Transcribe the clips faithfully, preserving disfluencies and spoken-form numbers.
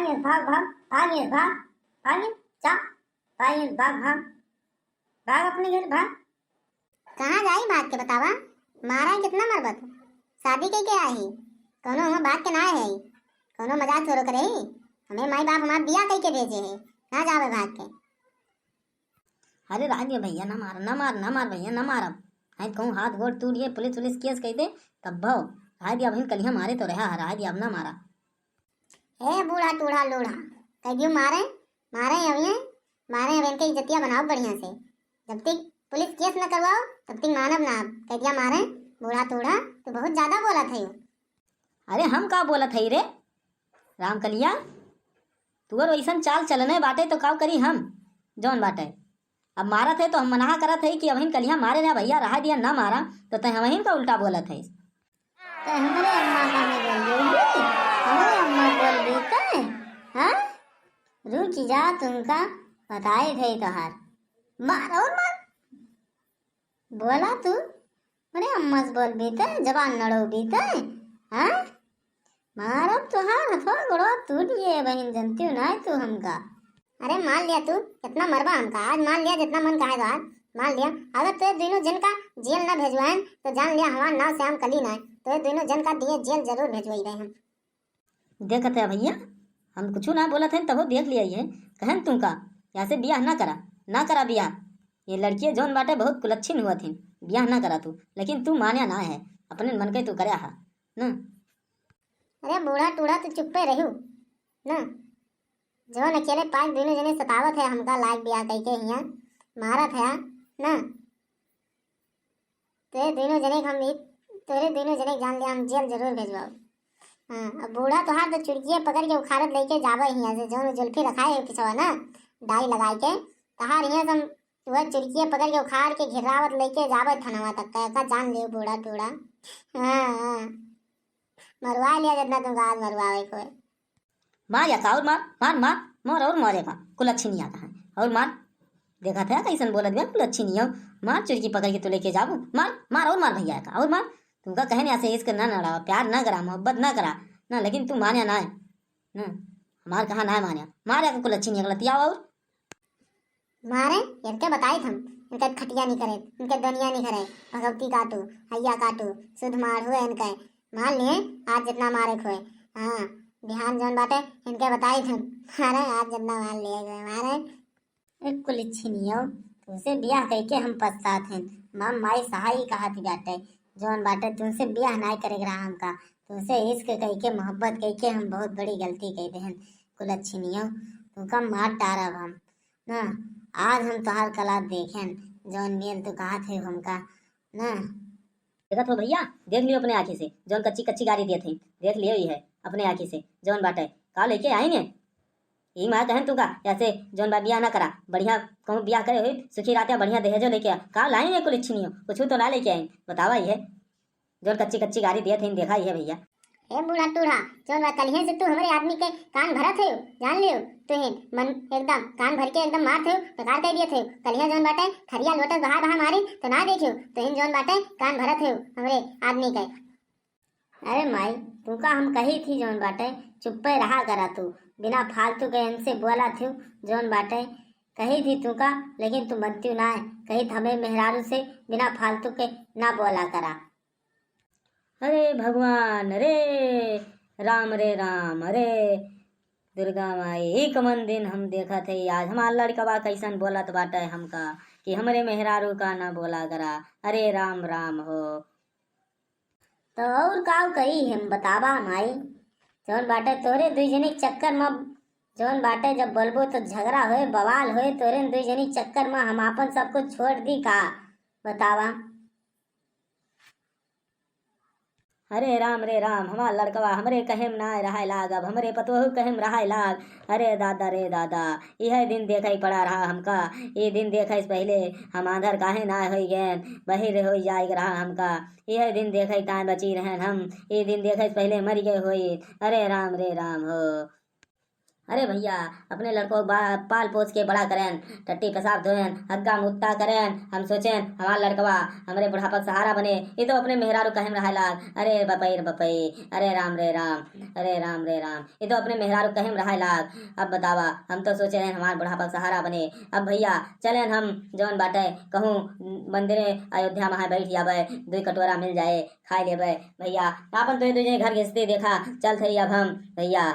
भाग, भाग, भाग यहाँ से, भाग, भाग यहाँ से, जा, भाग यहाँ से, भाग, भाग, भाग अपने घर, भाग। कहाँ जाई भाग के बतावा? मारा है कितना मरबत? शादी कई के आई? कौनो हुआ भाग के ना आई? कौनो मजाक थोड़ो करे ही? हमें माई बाप हमार बियाह कई के भेजे है, ना जावे भाग के। अरे राय दिया भैया, ना मार, ना मार, ना मार भैया, ना मार अब। नहीं तो कहूँ हाथ गोड़ टूट गए, पुलिस वुलिस केस कह दे, तब भाव। राय दिया, अबहिन कलिया मारे तो रहा है, राय दिया, अब ना मारा। ए बूढ़ा टूढ़ा लूढ़ा, कह दियो मारे, मारे अब ये, मारे अब इनके इज्जतिया बनाओ बढ़िया से। जब तक पुलिस केस न करवाओ, तब तक मानब ना अब। कह दिया मारे, बूढ़ा टूढ़ा, तू बहुत ज्यादा बोलत है। अरे हम का बोलत हई रे रामकलिया, तुअर वैसन चाल चलने बाटे तो काव करी हम, जौन बाटे। अब मारत है तो हम मना करत है कि अबहिन कलिया मारे ना भैया, रहा दिया ना मारा, तो तै हमहिन का उल्टा बोलत है। तो हमरे अम्मा का नहीं बोल रही, हमरे अम्मा बोल रही तै, हाँ? रुक जा, तुमका बताए थे तोहार। मार और मार। बोला तू, अरे अम्मा से बोल बीते, जबान लड़ो बीते, हाँ? मारब तोहार हथवा गोड़वा टूट गए बहिन, जनती हो ना तू हमका। अरे मान लिया तू, कितना मरबा हमका, आज मान लिया जितना मन कहे तो आज मान लिया। अगर तोहे दोनों जन का जेल ना भेजवाएं तो जान लिया हमार नाव श्याम कली ना है, तोहे दोनों जन का दिए जेल जरूर भेजवाई रहे हम। देखत है भैया, हम कुछ ना बोलत हैं, तबो देख लिया ये। कहन तुमका, यहाँ से बियाह ना करा, ना करा बियाह। ये लड़कियाँ जौन बाटे बहुत कुलच्छिन हुआ थी, बियाह ना करा तू, लेकिन तू मान्या ना है, अपने मन के तू करया हा, ना। अरे बूढ़ा टूढ़ा तू चुप्पे रहू, ना। जौन अकेले पाँच दोनों जने सतावत है हमका लायक बियाह कह के हियाँ मारत है, ना। तोरे दोनों जने के हम ई, तोरे दोनों जने के जान लिया हम जेल जरूर भेजवाओ। हाँ, अब बूढ़ा तोहार तो चुड़किए पकड़ के उखाड़त लेके जावे हियाँ से, जौन जुल्फी रखाए है पिछवा ना, डाई लगाए के, तोहार हियाँ से हम वह चुड़किए पकड़ के उखाड़ के घिरावत लेके जावे थानवा तक का, का जान लियो बूढ़ा टूढ़ा। हाँ, हाँ, मरवा लिया जितना तुमका आज मरवावे को है। मार या का और मार, मार, मार, मार और मार या का, कुलच्छिनिया का है, और मार। देखा था कैसन बोलत बे, कुलच्छिनिया, मार चुड़की पकड़ के तू लेके जाबू, मार, मार और मार भैया का, और मार। तुमका कहने ऐसे इश्क ना लड़ावा, प्यार ना करा, मोहब्बत ना करा, ना, लेकिन तू मान्या ना है, ना, हमार कहा ना है मान्या, मार या का कुलच्छिनिया का लतिया और। मारे, इनके बताई हम, इनके खटिया नहीं करे, इनके दुनिया नहीं करे, भगवती काटू, हैया काटू, सुध मार हुए इनके, मार लिए, आज जितना मारे खोए। हाँ, बिहान जौन बाटे, इनके बताई हम, मारे, आज जितना मार लिए गए, मारे। ए कुलच्छिनियो, तुमसे बियाह कइके हम पछतात हन, माँ माई सहाई कहत बाटे, जौन बाटे तुमसे बियाह नाय करे के रहा हमका, तुमसे इश्क कइके, मोहब्बत कइके हम बहुत बड़ी गलती कइ देहन, कुलच्छिनियो, तुमका मार डारब हम। ना, आज हम तोहार कला देखेन, जौन मेल तू कहत है हमका, ना। देखत हो भैया, देख लियो अपने आँखी से, जौन कच्ची कच्ची गारी देत है, देख लियो ही है अपने आँखी से, जौन बाटे, का लेके आई ने? ई मार कहन तू का, ऐसे जौन बा बियाह ना करा, बढ़िया कहूँ बियाह करे हुई, सुखी रहते, बढ़िया दहेजो लेके आ, का लाई ने कुलच्छिनियो, कुछ तो ना लेके आई, बतावा ही है। जौन कच्ची कच्ची गारी दिया थे, देखा ही है भैया। ए बूढ़ा टूढ़ा, जौन बा कलिहे से तू हमरे आदमी के कान भरत है, जान लियो, तुहिन मन एकदम कान भर के एकदम मार थे, बेकार कर दिए थे। कलिहे जौन बाटे थरिया लोटस बहा बहा मारी तो ना देखियो, तुहिन जौन बाटे कान भरत है हमरे आदमी के। अरे माई, तुका हम कही थी जौन बाटे चुप्पे रहा करा तू, बिना फालतू के इनसे बोला थी जौन बाटे कही थी तुका, लेकिन तू बनती ना है, कही थी हमें मेहरारू से बिना फालतू के ना बोला करा। अरे भगवान, अरे राम रे राम, अरे दुर्गा माई, ई कवन दिन हम देखत है आज, हमार लड़कवा कैसन बोलत बाटे हमका कि हमरे मेहरारू का ना बोला करा। अरे राम राम हो। तो और काव करी हम बतावा माई, जौन बाटे तोरे दुई जने के चक्कर में, जौन बाटे जब बोलबो तो झगड़ा होए, बवाल होए, तोरे दुई जने के चक्कर में हम आपन सब कुछ छोड़ दी का, बतावा। अरे राम रे राम, हमार लड़कवा हमरे कहेम ना रहाय लाग, अब हमरे पतोहू कहेम रहाय लाग। अरे दादा रे दादा, यह दिन देखे पड़ा रहा हमका, ये दिन देखे से पहले हम आंधर काहे ना होई गए, बहिर होई जाए रहा हमका, यह दिन देखे ताए बची रहन हम, ये दिन देखे से पहले मर गए होई। अरे राम रे राम हो। अरे भइया, अपने लड़को के बा-, पाल पोस के बड़ा करेन, टट्टी पेशाब धोएन, हग्गा मुत्ता करेन। हम सोचेन हमार लड़कवा हमरे बुढ़ापा के सहारा बने। ये तो अपने मेहरारू कहे में रहे लाग। अरे बपई रे बपई, अरे राम रे राम, अरे राम रे राम। ये तो अपने मेहरारू कहे में रहे लाग। अब बतावा, हम तो सोचे रहेन हमार बुढ़ापा के सहारा बने। अब भइया चलेन हम जौन बाटे कहूँ मंदिरे अयोध्या में बैठ जाबे, दुई कटोरा मिल जाए, खाए लेबे भइया। आपन तो ये दुई जने घर घिसते देखा, चलत हई अब हम भइया।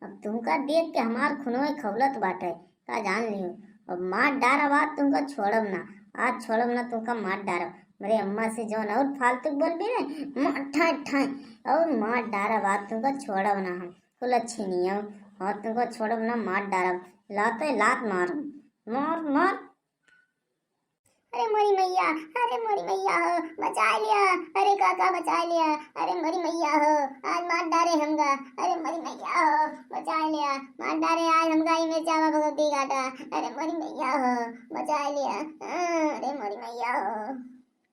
अब तुमका देख के हमार खुनवे खौलत बाटे, का जान लियो। अब मार डारब आज तुमका छोड़ब ना, आज छोड़ब ना तुमका मार डारब। मेरे अम्मा से जौन और फालतू बोलबी ना, मार ठाए ठाए, और मार डारब आज तुमका छोड़ब ना हम। कुलच्छिनियो, और तुमका छोड़ब ना, मार डारब, लाते लात मारब, मार मार। अरे मोरी मैया, अरे मोरी मैया हो, बचाय लिया। अरे काका बचाय लिया। अरे मोरी मैया हो, आज मार डारे हमका। अरे मोरी मैया हो, बचाय लिया। मार डारे आज हमका ई मिर्चावा भगवती काटा। अरे मोरी मैया हो, बचाय लिया। अरे मोरी मैया हो।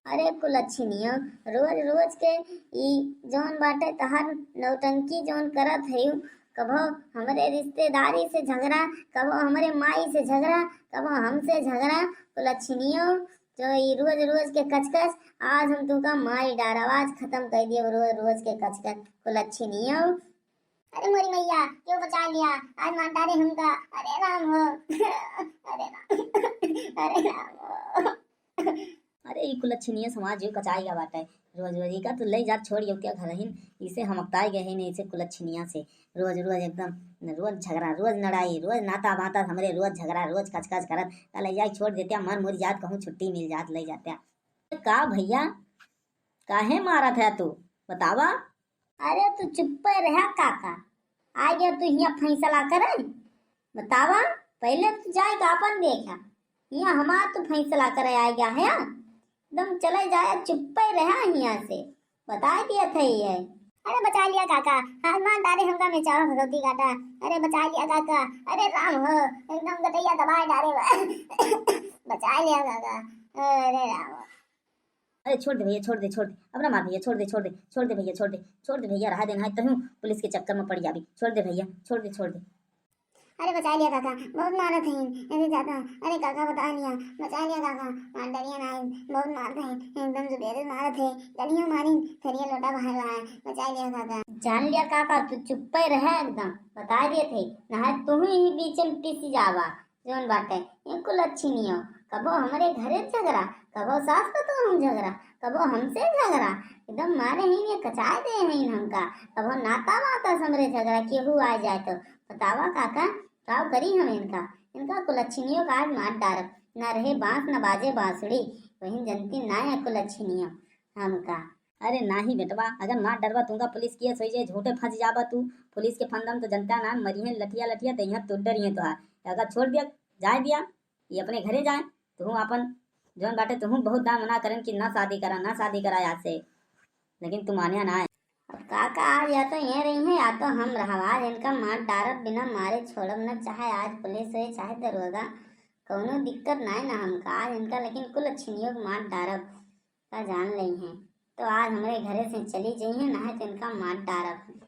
अरे कुलच्छिनियो, रोज रोज के ई जौन बाटे तहार नौटंकी जौन करत हयू, कभो हमरे रिश्तेदारी से झगड़ा, कभो हमरे माई से झगड़ा, कभो हमसे झगड़ा। कुलच्छिनियो, जो ई रोज रोज के कचकच, आज हम तुमका मारी डारब, आज खतम कर दियब रोज रोज के कचकच। कुलच्छिनियो। अरे मोरी मैया, क्यों बचाय लिया? आज मार डारे हमका। अरे राम हो। अरे राम। अरे राम हो। अरे ई कुलच्छिनिया समाज यो कचाई का बाटे। रोज रोज इका तो ले जात छोड़ योतिया घरहिन, इसे हम अकताई गए हैं इसे कुलच्छिनिया से। रोज रोज एकदम रोज झगड़ा, रोज लड़ाई, रोज नाता बाता हमरे, रोज झगड़ा, रोज कचकच करत। का ले जाए छोड़ देतिया, मर मुर जात, कहूँ छुट्टी मिल जात, ले जातिया। का भइया, काहे मारत है तू, बतावा? अरे तू चुप्पे रहा काका, आ गया तू हियाँ फैसला करे। बतावा, पहले तू जाए के आपन देखा, हियाँ हमार तू फैसला करे आ गया है। एकदम चले जाए, चुप्पे रहा हियाँ से, बताय दिया थे ये। अरे बचाय लिया काका, आज मार डारे हमका मिर्चावा भगवती काटा। अरे बचाय लिया काका, अरे राम हो, एकदम गटैया दबाय डारे बा। बचाय लिया काका, अरे राम हो। अरे छोड़ दे भइया, छोड़ दे, छोड़ दे, अब ना मार भइया, छोड़ दे, छोड़ दे, छोड़ दे भइया, छोड़ दे, छोड़ दे भइया, रहा दे, नाहीं तहूँ पुलिस के चक्कर में पड़ जाबी। छोड़ दे भइया, छोड़ दे, छोड़ दे। अरे बचाय लिया काका, बहुत मारत हैं, अरे दादा, अरे काका बचाय लिया, बचाय लिया काका, मार डरिया ना, बहुत मारत हैं, एकदम जुबेरे मारत हैं, गलियों मारिन, थरिया लोटा बाहर रहा है, बचाय लिया काका। जान लिया काका, तू चुप्पे रहे एकदम, बताय दिए थे, नाहीं तू ही बीच में पिस जाबा। जौन बाटे, ये कुलच्छिनियो, कबो हमरे घरे झगड़ा, कबो सास पतोह हम झगड़ा, कबो हमसे झगड़ा, एकदम मारे ही ये कचाय दे हैं हमका, कबो नाता वाता से हमरे झगड़ा, केहू आ जाए तो, बतावा काका, का करी हम इनका, इनका कुलच्छिनियो का आज मार डारब, न रहे बांस न बाजे बांसुरी, वही जनती ना है कुलच्छिनियो हमका। अरे नाही बेटवा, अगर मार डरबा तुमका पुलिस केस होई जाए, झूठे फंस जाबा तू, पुलिस के फंदा में तो जनता ना मरिहे लठिया लठिया, तो यहाँ तुर डरिहे तोहार। अगर छोड़ दिया, जाए दिया, ये अपने घरे जाए, तुहूँ आपन जौन बाटे तुहूँ बहुत दाम मना करन कि ना शादी करा, ना शादी करा आज से, लेकिन तू मान्या ना है। अब काका आज या तो ये रही है या तो हम रहब, आज इनका मार डारब, बिना मारे छोड़ब न, चाहे आज पुलिस होए चाहे दरोगा, कौनो दिक्कत नाय ना हमका, आज इनका लेकिन कुलच्छिनियो के मार डारब। का जान लेइहें, तो आज हमरे घरे से चली जइहें, नाहीं तो इनका मार डारब।